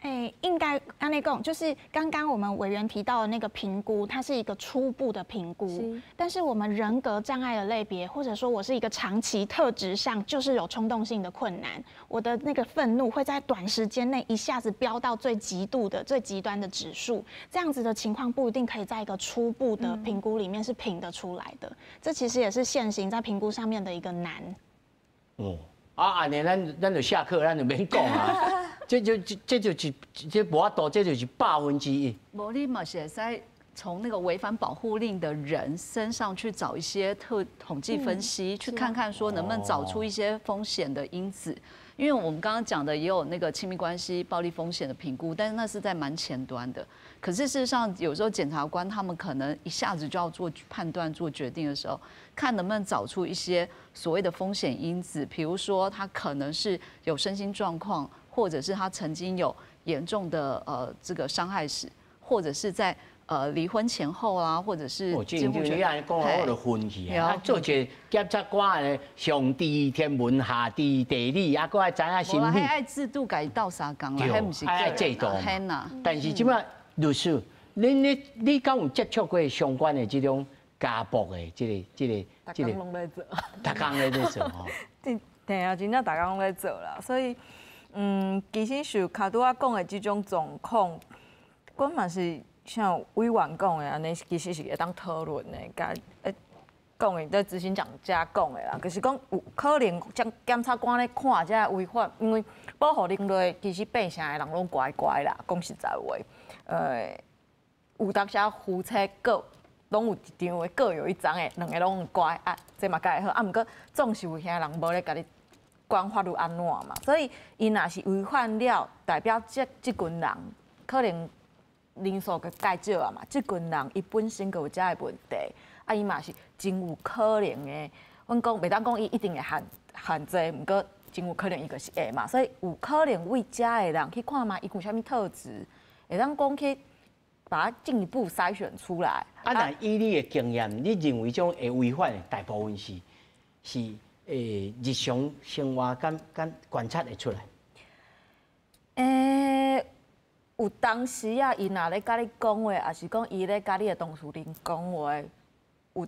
欸，应该按呢讲，就是刚刚我们委员提到的那个评估，它是一个初步的评估。但是我们人格障碍的类别，或者说我是一个长期特质上就是有冲动性的困难，我的那个愤怒会在短时间内一下子飙到最极度的、最极端的指数，这样子的情况不一定可以在一个初步的评估里面是评得出来的。这其实也是现行在评估上面的一个难。哦，啊，按呢，咱就下课，咱就免讲啊。这就这这就是这无法度，这就是1%。无你嘛是会使从那个违反保护令的人身上去找一些统计分析，去看看说能不能找出一些风险的因子。因为我们刚刚讲的也有那个亲密关系暴力风险的评估，但是那是在蛮前端的。可是事实上，有时候检察官他们可能一下子就要做判断、做决定的时候，看能不能找出一些所谓的风险因子，比如说他可能是有身心状况，或者是他曾经有严重的这个伤害史，或者是在离婚前后啊，或者是哦，这就你按呢讲，我就分去啊。做一个检察官的，上知天文下知地理，啊，阁爱知影心理。爱制度共伊斗相共啦，彼毋是爱制度嘛。但是这摆律师，你敢有接触过相关的这种家暴的这个？逐工拢咧做。逐工咧做吼。对啊，真正逐工拢咧做啦，所以。其实像卡拄仔讲的这种状况，阮嘛是像委员讲的按呢，其实是会当讨论的，共讲的在执行长遮讲的啦，就是讲有可能将检察官咧看这违反，因为保护令内其实八成的人拢乖乖啦，讲实在话，有当时夫妻各拢有一张的，各有一张的，两个拢乖啊，这嘛较会好，啊，毋过总是有遐人无咧共你管法律按怎嘛，所以伊若是违反了，代表这群人可能人数阁较少啊嘛，这群人伊本身阁有遮个问题，啊，伊嘛是真有可能的。阮讲袂当讲伊一定会犯罪，毋过真有可能伊就是会嘛，所以有可能为遮的人去看觅伊有啥物特质，会当讲去把它进一步筛选出来。啊，那以你的经验，你认为这种会违反的大部分是日常生活敢观察会出来？有当时啊，伊若咧共你讲话，抑是讲伊咧共你的当事人讲话，有，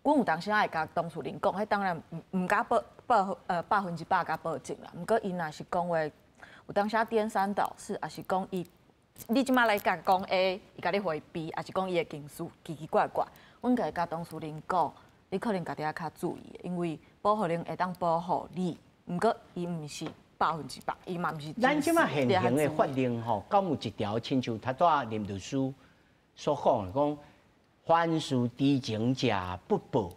阮有当时仔会共当事人讲，彼当然毋敢保保100%共保证啦。毋过伊若是讲话，有当时仔颠三倒四，抑是讲伊，你这马来共讲 A，伊共你回 B，抑是讲伊的情绪奇奇怪怪，阮就会共当事人讲，你可能家己爱较注意，因为保护令会当保护你，毋过伊毋是100%，伊嘛毋是。咱这马现行的法令吼，敢有一条亲像头拄仔林律师所讲的，讲凡事知情者不报，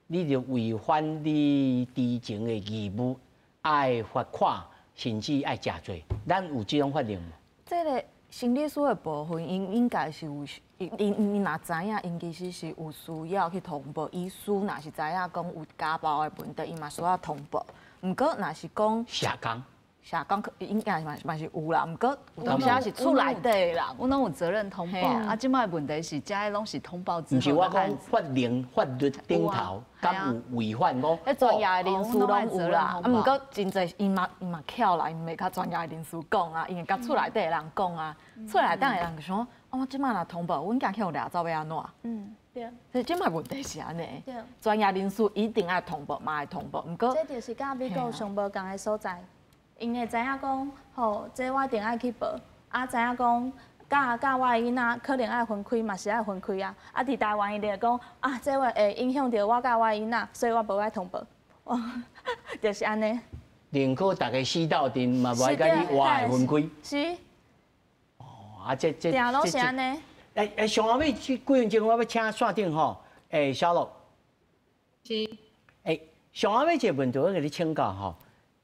你就违反你知情的义务，愛罰款，甚至愛食罪，咱有這種法令無？這个心理師的部分，𪜶應該是有，𪜶若知影，𪜶其實是有需要去通報。醫師若是知影講有家暴的問題，伊嘛需要通報。毋過若是講社工，社工應該嘛是有啦。毋過有當時是厝內底的人，阮攏有責任通報。啊，這擺問題是，這攏是通報之後。毋是我講法令法律頂頭，敢有違反講？彼專業的人士攏有啦。啊，毋過真濟𪜶嘛巧啦，𪜶袂佮專業的人士講啊，𪜶會佮厝內底的人講啊。厝內底的人就想，啊，我這擺若通報，阮囝去予掠走欲按怎？對。所以這擺問題是按呢。對。專業人士一定愛通報，嘛愛通報。毋過，這就是佮美國上無仝的所在。𪜶會知影講，吼，這我一定愛去報，啊，知影講，佮我的囡仔可能愛分開，嘛是愛分開啊。啊，佇台灣𪜶就會講，啊，這會影響著我佮我的囡仔，所以我無愛通報。就是按呢。寧可逐家死鬥陣，嘛無愛佮你活的分開。是。哦，啊，這定攏是按呢。上後尾這幾分鐘，我欲請線頂吼，小樂。是。上後尾一個問題，我共你請教吼。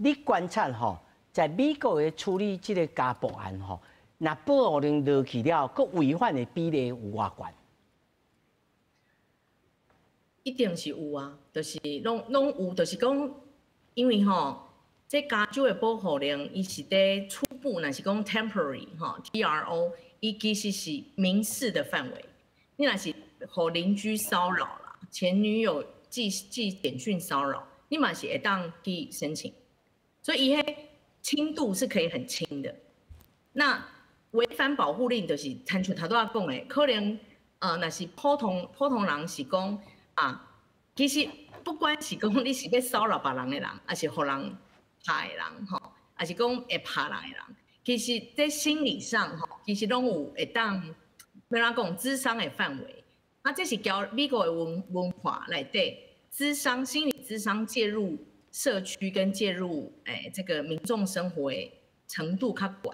你觀察吼，在美國的處理這個家暴案吼，若保護令落去了，閣違反的比例有偌懸？一定是有啊，就是攏有，就是講，因為吼，這加州的保護令，伊是佇初步，若是講 temporary 吼，TRO，伊其實是民事的範圍。你若是予鄰居騷擾啦，前女友寄簡訊騷擾，你嘛是會當去申請。所以伊彼輕度是可以很輕的。那違反保護令就是親像頭拄仔講的，可能若是普通人是講啊，其實不管是講你是欲騷擾別人的人，抑是予人拍的人吼，抑是講會拍人的人，其實在心理上吼，其實攏有會當欲按怎講諮商的範圍。啊，這是交美國的文化內底，諮商心理諮商介入社區跟介入這個民眾生活的程度較懸。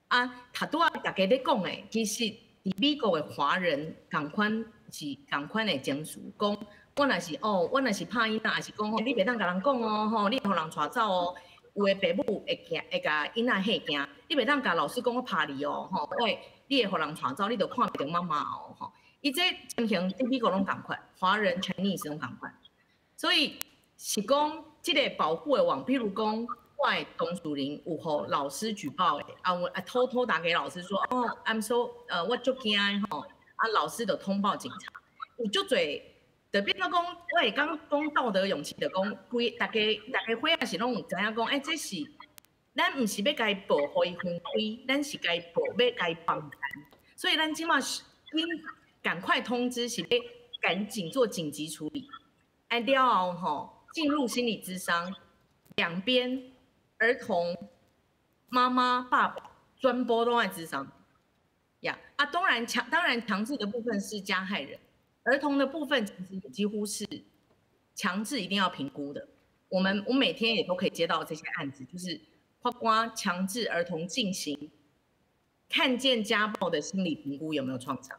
啊，頭拄仔大家咧講的，其實佇美國的華人仝款是仝款的情緒，講我若是哦，我若是拍囡仔，抑是講吼，你袂當共人講哦，吼，你予人帶走哦。有的爸母會驚，會共囡仔嚇驚，你袂當共老師講我拍你哦，吼，喂，你會予人帶走，你就看袂著媽媽哦，吼。伊這情形佇美國攏仝款，華人 Chinese 攏仝款，所以是講這个保護的網，譬如講，我的當事人有予老師舉報的，啊，我啊偷偷打給老師說，哦，I'm so，我足驚的吼，啊，老師就通報警察，有足濟，就變做講，我會講講道德勇氣，就講規逐家伙仔是攏有知影講，欸，這是咱毋是欲共伊報予伊分開，咱是共伊報欲共伊幫談，所以咱這馬是應趕快通知，是欲趕緊做緊急處理，啊了後吼進入心理諮商，兩邊兒童、媽媽、爸爸全部攏愛諮商，呀啊，當然強制的部分是加害人，兒童的部分其實也幾乎是強制一定要評估的。我每天也都可以接到這些案子，就是法官強制兒童進行看見家暴的心理評估有沒有創傷。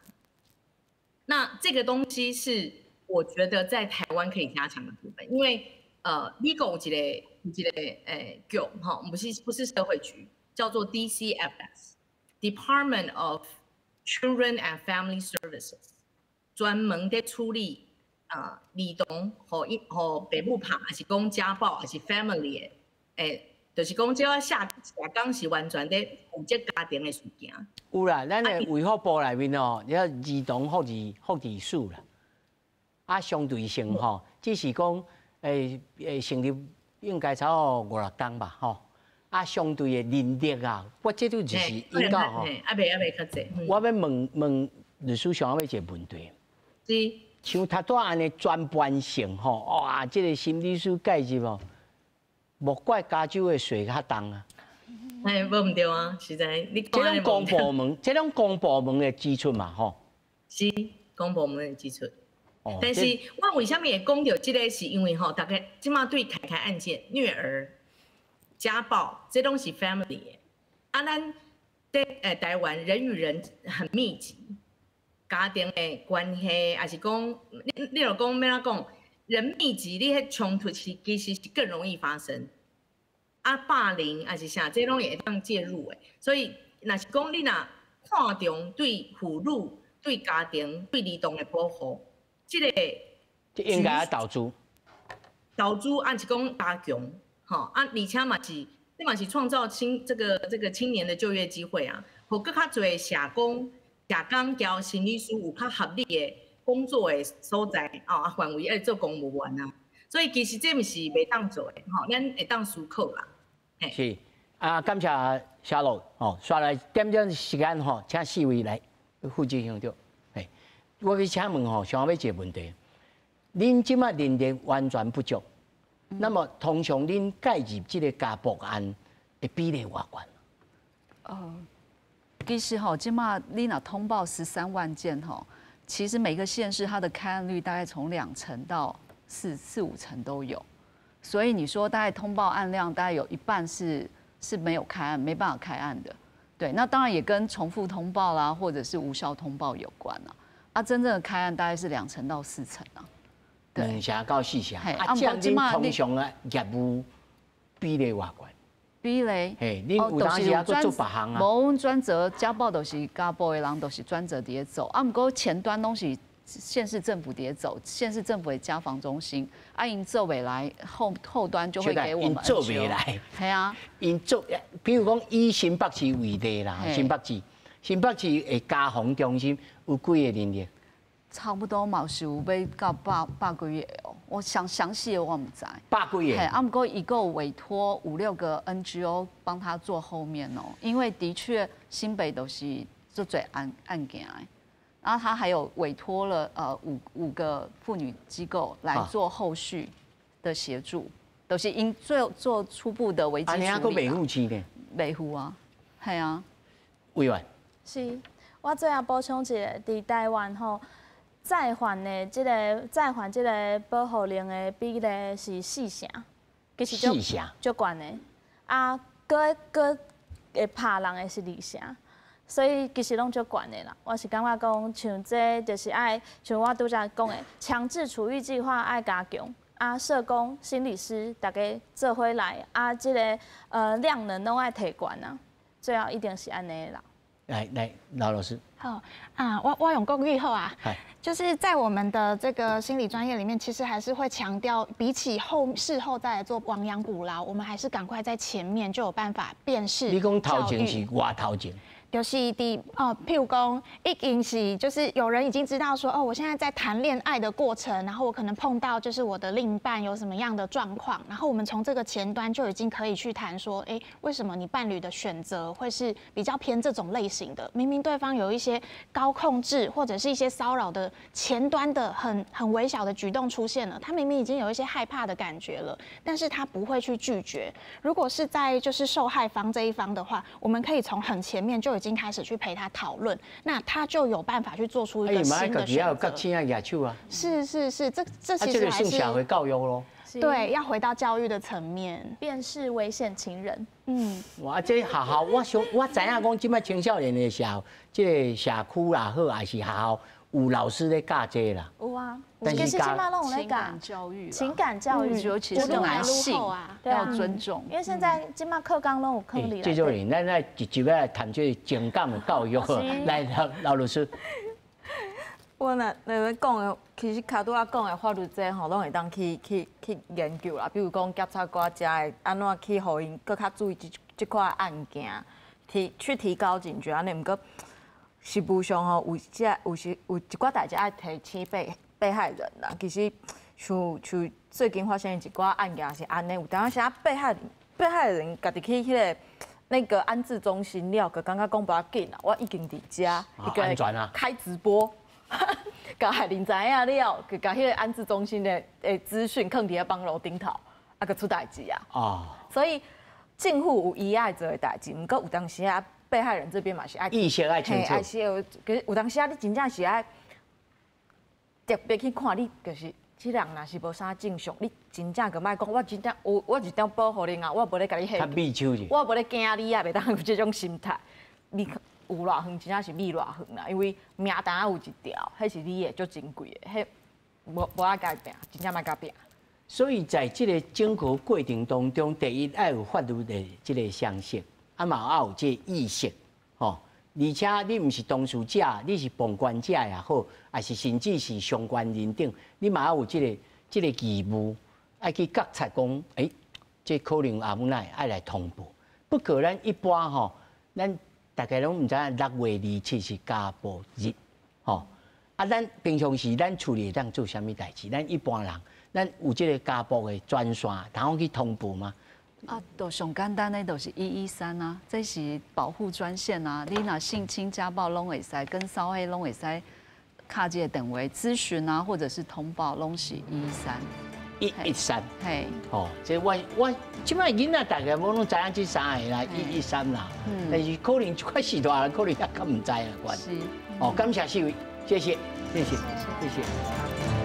那這個東西是我覺得在台灣可以加強的部分，因為美國有一個局吼，不是社會局，叫做 DCFS，Department of Children and Family Services，專門在處理啊兒童予父母拍，抑是講家暴，抑是 family 的，就是講這社工是完全咧負責家庭的事件。有啦，咱的衛福部內面哦，有兒童福祉署啦，啊，相對性吼，只是講成立應該差不多五六冬吧，吼。啊，相對的人力啊，我這都就是引導吼。猶未較濟。我欲問問律師上尾一個問題。是。像頭拄按呢專班性吼，哇，這个心理師介入哦，莫怪加州的稅較重啊。哎，無毋對啊，實在你。這種公部門，這種公部門的支出嘛，吼。是公部門的支出。但是我為啥物會講著這个，是因為吼，大家這馬對凱凱案件虐兒、家暴，這攏是 family 的。啊，咱佇台灣人與人很密集，家庭的關係，抑是講你若講欲按怎講，人密集，你彼衝突是其實是更容易發生。啊，霸凌抑是啥，這攏會當介入的。所以，若是講你若看重對婦女、對家庭、對兒童的保護，這個這應該愛投資。投資按是講加強，吼啊，而且嘛是，這嘛是創造這個青年的就業機會啊，予閣較濟社工、社工交心理師有較合理的工作的所在，哦啊範圍愛做公務員啊。所以其實這毋是袂當做的，吼，咱會當思考啦。是啊，感謝夏樂，吼，煞來點鐘時間吼，請四位來副執行長。嘿，我欲請問吼，想欲一個問題，恁這馬人力完全不足，那麼通常恁介入這個家暴案的比例偌懸？哦，其實吼，這馬你若通報13萬件吼，其實每個縣市它的開案率大概從2成到四五成都有，所以你說大概通報案量大概有一半是沒有開案，沒辦法開案的。對，那當然也跟重複通報啦，或者是無效通報有關啦。啊，真正的開案大概是2成到4成啊。 2成到4成，啊，這樣恁通常的業務比例偌懸？比例？嘿，恁有當時猶閣做別項啊？無，阮專責家暴都是家暴的人，都是專責佇咧做。啊，毋過前端攏是縣市政府佇咧做，縣市政府的家防中心，啊，𪜶做袂來，後端就會給我們。𪜶做袂來。係啊。𪜶做，比如講以新北市為例啦，新北市的家防中心有幾個人力？差不多嘛是有欲到百幾個哦，我詳詳細的我毋知。百幾個。嘿，啊，毋過伊閣有委託五六個 NGO 幫他做後面哦，因為的確新北都是足濟案件的。然後他還有委託了五個婦女機構來做後續的協助，都是𪜶做初步的危機處理。啊，閣袂付錢呢？袂付啊，係啊。委員。是，我最後補充一下，佇台灣吼，再犯這個保護令的比例是四成，其實足足懸的。啊，閣閣會拍人的是2成。所以其實攏足懸的啦。我是感覺講，像這就是愛像我拄才講的，強制處遇計劃愛加強，啊，社工、心理師逐家做伙來，啊，這個量能攏愛提懸啊，最後一定是按呢啦。來來，劉老師。好啊，我用國語好啊，就是在我們的這個心理專業裡面，其實還是會強調，比起事後再來做亡羊補牢，我們還是趕快在前面就有辦法辨識。你講頭前是偌頭前？就是佇哦，譬如講，已經是就是有人已經知道說，哦，我現在在談戀愛的過程，然後我可能碰到就是我的另一半有什麼樣的狀況，然後我們從這個前端就已經可以去談說，哎，為什麼你伴侶的選擇會是比較偏這種類型的？明明對方有一些高控制或者是一些騷擾的前端的很微小的舉動出現了，他明明已經有一些害怕的感覺了，但是他不會去拒絕。如果是在就是受害方這一方的話，我們可以從很前面就已經開始去陪他討論，那他就有辦法去做出一個新的選擇。啊。是是是，這其實還是社會教育咯。對，要回到教育的層面，辨識危險情人。嗯，哇，這學校我想我知影講，這擺青少年的時候，這個社區也好，還是學校有老師咧教這啦。有啊，但是其實這擺攏有咧情感教育，情感教育，尤其是男性要尊重。因為現在這擺課綱攏有課裡。這種人，咱來直接來談這個情感的教育。來，劉老師。我若咧講的，其實較拄仔講的法律這吼，攏會當去研究啦。比如講檢察官遮會按怎去予𪜶閣較注意這這塊案件，去提高警覺按呢。毋過實務上吼，有這有時有一寡代誌愛提醒被害人啦。其實像最近發生的一寡案件是按呢，有當時啊被害人家己去那個安置中心了，閣感覺講無要緊啦，我已經佇遮，伊閣開直播。共害人知影了，閣共彼個安置中心的資訊囥佇遐網路頂頭，啊，閣出代誌啊！哦，所以政府有伊愛做的代誌，毋過有當時啊，被害人這邊嘛是愛意識愛清楚。還是有，其實有當時啊，你真正是愛特別去看你，就是這人若是無啥正常，你真正閣莫講，我真正有我一張保護令啊，我無咧共你嚇，我無咧驚你啊，袂當有這種心態。你有偌遠，真正是離偌遠啦，因為名單有一條，彼是你的足珍貴的，彼無愛共伊拚，真正莫共伊拚。所以在這个整个过程当中，第一愛有法律的這个常識，啊嘛愛有這个意識，吼。而且你毋是當事者，你是旁觀者也好，抑是甚至是相關人等，你嘛有這个義務，愛去覺察講，欸，這可能阿母奶愛來通報。不過咱一般吼，咱大家攏毋知影6月27是家暴日，吼。啊，咱平常時咱厝裡會當做啥物代誌？咱一般人，咱有這个家暴的專線，通去通報嗎？啊，就上簡單的，就是113啊，這是保護專線啊。你若性侵、家暴攏會使，跟騷擾攏會使，敲這个電話諮詢啊，或者是通報，攏是一一三。113。嘿。哦，這我這擺囡仔大概無攏知影這三个啦，一一三啦。但是可能這塊時代可能也較毋知啦，關。是。哦，感謝四位，謝謝，謝謝，謝謝。